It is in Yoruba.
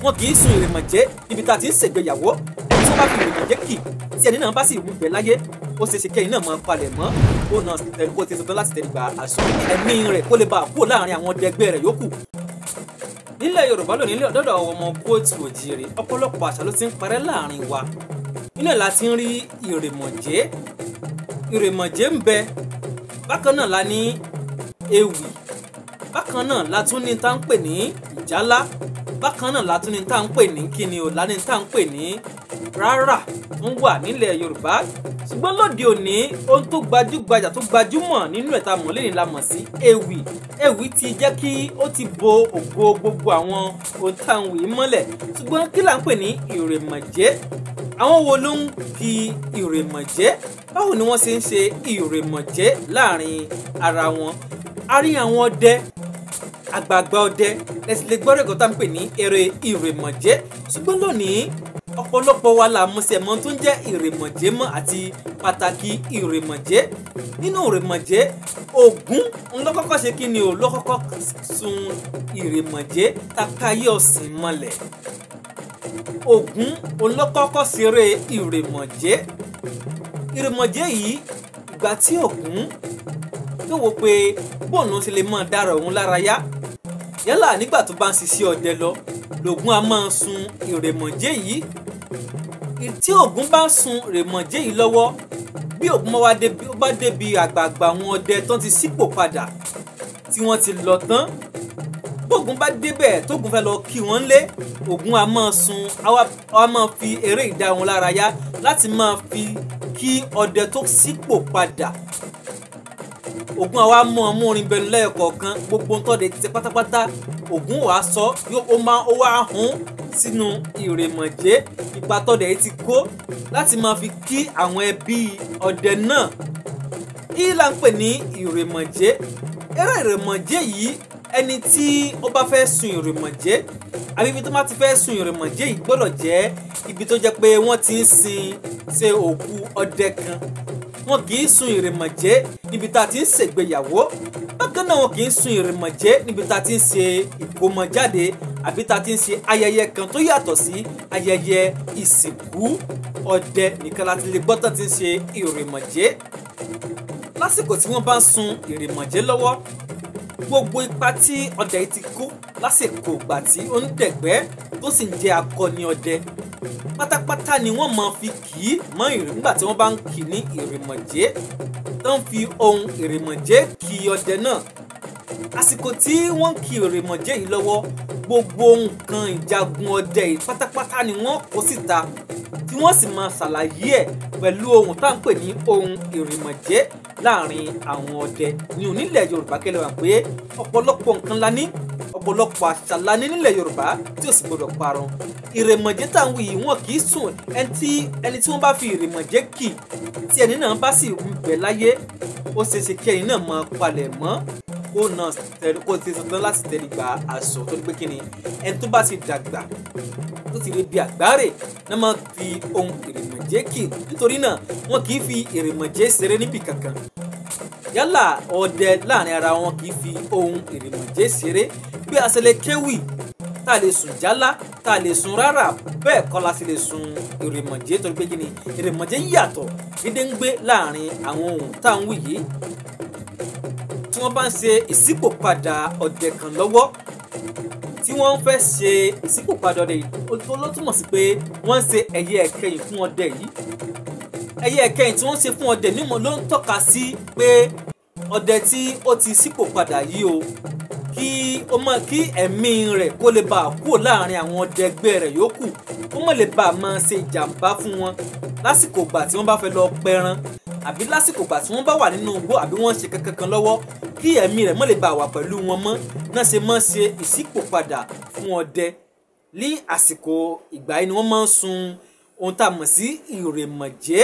Wọn kì í sun ìrèmọ̀jé níbi tá a ti ń ṣègbéyàwó. Ẹni tí wọ́n bá fi ìrèmọ̀jé kì, tí ẹni náà bá sì ń bẹ láyé, ó ṣeé ṣe kí ẹni náà máa palẹ̀ mọ́ ó náà kó ti ṣetán láti tẹ̀lé gba àṣọ ẹ̀mí rẹ̀ kó lè bá a kúrò láàrin àwọn ọdẹ ẹgbẹ́ rẹ̀ yòókù. Nílẹ̀ Yorùbá lónìí, lọ́dọ̀ àwọn ọmọ kóòtù òjìrè, ọ̀pọ̀lọpọ̀ àṣà ló ti ń parẹ́ láàrin wa. Nínú ẹ̀ la ti ń rí ìrèmọ̀jé. Ìrèmọ̀jé ń bẹ. Bákan náà la ní ewì. Bákan náà la tún ní tá ń pè ní ìjálá. Bákan náà la tún ní tá ń pè ní kíni o, la ní tá ń pè ní rárá ń wà nílẹ̀ Yorùbá. Ṣùgbọ́n lóde òní, ohun tó gbajúgbajà tó gbajúmọ̀ nínú ẹ̀ta mọ̀lẹ́ni la mọ̀ sí ewì. Ewì ti jẹ́ kí ó ti bo ògo gbogbo àwọn ohun tá à ń wí mọ́lẹ̀. Ṣùgbọ́n kí là ń pè ní ìrèmọ̀jé? Àwọn wo ló ń ki ìrèmọ̀jé? Báwo ni wọ́n ṣe ń ṣe ìrèmọ̀jé láàrin ara wọn? A rí àwọn ọdẹ, àgbààgbà ọdẹ lẹ́sìn lè gbọ́rọ̀ ẹ̀kọ́ tá à ń pè ní eré ìrèmọ̀jé. Ṣùgbọ́n lónìí, ọ̀pọ̀lọpọ̀ wa la mọ̀ọ́sẹ̀ mọ́ tó ń jẹ́ ìrèmọ̀jé mọ́ àti pàtàkì ìrèmọ̀jé. Nínú ìrèmọ̀jé, Ògún ń lọ kọ́kọ́ ṣe kí ni o, ló kọ́kọ́ sun ìrèmọ̀jé takáyé ọ̀sìn mọ́lẹ̀. Ògún ń lọ kọ́kọ́ ṣeré ìrèmọ̀jé. Ìrèmọ̀jé yìí, ìgbà tí Ògún tó wò pé bóun ló ṣe lè máa dára òun lára yá, yálà nígbà tó bá ń ṣiṣẹ́ ọdẹ lọ, lògún a máa sun ìrèmọ̀jé yìí. Tí Ògún bá sun ìrèmọ̀jé yìí lọ́wọ́, bí Ògún bá débi àgbààgbà àwọn ọdẹ tán ti sípò padà tí wọ́n ti lọ tán, bógun bá débẹ̀ tógun fẹ́ lọ kí wọ́n lé, Ògún a máa sun, a máa fi eré ìdá wọn lára yá láti máa fi kí ọdẹ tó sípò padà. Ògún àwa mú ọmú orin bẹnu lẹ́yọkọ̀ọ̀kan, gbogbo ntọ́de ti pátápátá Ògún wàá sọ, ó máa ó wá hún sínú ìrèmọ̀jé ipa tọ́dẹ̀ yìí ti kó láti máa fi kí àwọn ẹbí ọdẹ náà. Yìí là ń pè ní ìrèmọ̀jé. Eré ìrèmọ̀jé yìí, ẹni tí ó bá fẹ́ sun ìrèmọ̀jé àbí ibi tó bá ti fẹ́ sun ìrèmọ̀jé yìí gbọ́dọ̀ jẹ́ ibi tó jẹ́ pé wọ́n ti ń sin ṣe òkú ọdẹ kan. Wọn kì í sun ìrèmọ̀jé níbi tá a ti ń ṣègbéyàwó. Bákan náà, wọn kì í sun ìrèmọ̀jé níbi tá a ti ń ṣe ìkómọjáde àbí tá a ti ń ṣe ayẹyẹ kan tó yàtọ̀ sí ayẹyẹ ìsìnkú ọdẹ nìkan láti lè gbọ́ tán ti ń ṣe ìrèmọ̀jé. Lásìkò tí wọ́n bá ń sun ìrèmọ̀jé lọ́wọ́, gbogbo ipa tí ọdẹ yìí ti kó lásìkò ìgbà tí ó ń dẹ̀gbẹ́ tó sì ń jẹ́ akọni ọdẹ pátápátá ni wọ́n máa fi kì í mọ́ ìrè nígbà tí wọ́n bá ń kì í ní ìrèmọ̀jé, tó ń fi ohun ìrèmọ̀jé kì ọdẹ náà. Àsìkò tí wọ́n ń kì ìrèmọ̀jé yìí lọ́wọ́, gbogbo nǹkan ìjagun ọdẹ yìí pátápátá ni wọ́n kó síta, tí wọ́n sì máa ṣàlàyé ẹ̀ pẹ̀lú ohun tá à ń pè ní ohun ìrèmọ̀jé láàrin àwọn ọdẹ ní onílẹ̀ Yorùbá. Kẹ́lẹ́ wà pé ọ̀pọ̀lọpọ̀ nǹkan la ní, ọ̀pọ̀lọpọ̀ àṣà la ní nílẹ̀ Yorùbá tí ò sì gbọdọ̀ parun. Ìrèmọ̀jé tá à ń wí yìí, wọn kì í sùn. Ẹni tí wọ́n bá fi ìrèmọ̀jé kì, tí ẹni náà bá sì ń bẹ láyé, ó ṣeé ṣe kí ẹni náà máa palẹ̀ mọ́ ó náà kó ti ṣetán láti tẹ̀lé gba aṣọ tó ní pé kí ni ẹni tó bá ti dàgbà tó ti rí bí àgbáre náà máa fi ohun ìrèmọ̀jé kì. Nítorí náà, wọn kì í fi ìrèmọ̀jé ṣeré níbì kankan. Yálà ọdẹ láàrin ara wọn kì í fi ohun ìrèmọ̀jé ṣeré. Bí a ṣe lè kéwì, tá a lè sùn jálá, tá a lè sun rárá, bẹ́ẹ̀ kọ́ la sì lè sun ìrèmọ̀jé, torí pé kí ni ìrèmọ̀jé yàtọ̀ gédéǹgbé láàrin àwọn ohun tá à ń wí yìí. Tí wọ́n bá ń ṣe ìṣípòpadà ọdẹ kan lọ́wọ́, tí wọ́n fẹ́ ṣe ìṣípòpadà ọdẹ yìí, ó ló túmọ̀ sí pé wọ́n ń ṣe ẹ̀yẹ ẹ̀kẹyìn fún ọdẹ yìí. Ẹ̀yẹ ẹ̀kẹyìn tí wọ́n ṣe fún ọdẹ nímọ̀ ló ń tọ́ka sí pé ọdẹ tí ó ti ṣípòpadà yìí o, kí ó mọ kí ẹ̀mí rẹ̀ kó lè bá a kúrò láàrin àwọn ọdẹ ẹgbẹ́ rẹ̀ yòókù, kó má lè bá a máa ṣe ìjàmbá fún wọn lásìkò ìgbà tí wọ́n bá fẹ́ lọ pẹran àbí lásìkò ìgbà tí wọ́n bá wà nínú igbó àbí wọ́n ń ṣe kankan kan lọ́wọ́, kí ẹ̀mí rẹ̀ má lè bá a wà pẹ̀lú wọn mọ́ náà ṣe máa ṣe ìṣípòpadà fún ọdẹ. Ní àsìkò ìgbà yìí ni wọ́n máa ń sun ohun tá a mọ̀ sí ìrèmọ̀jé.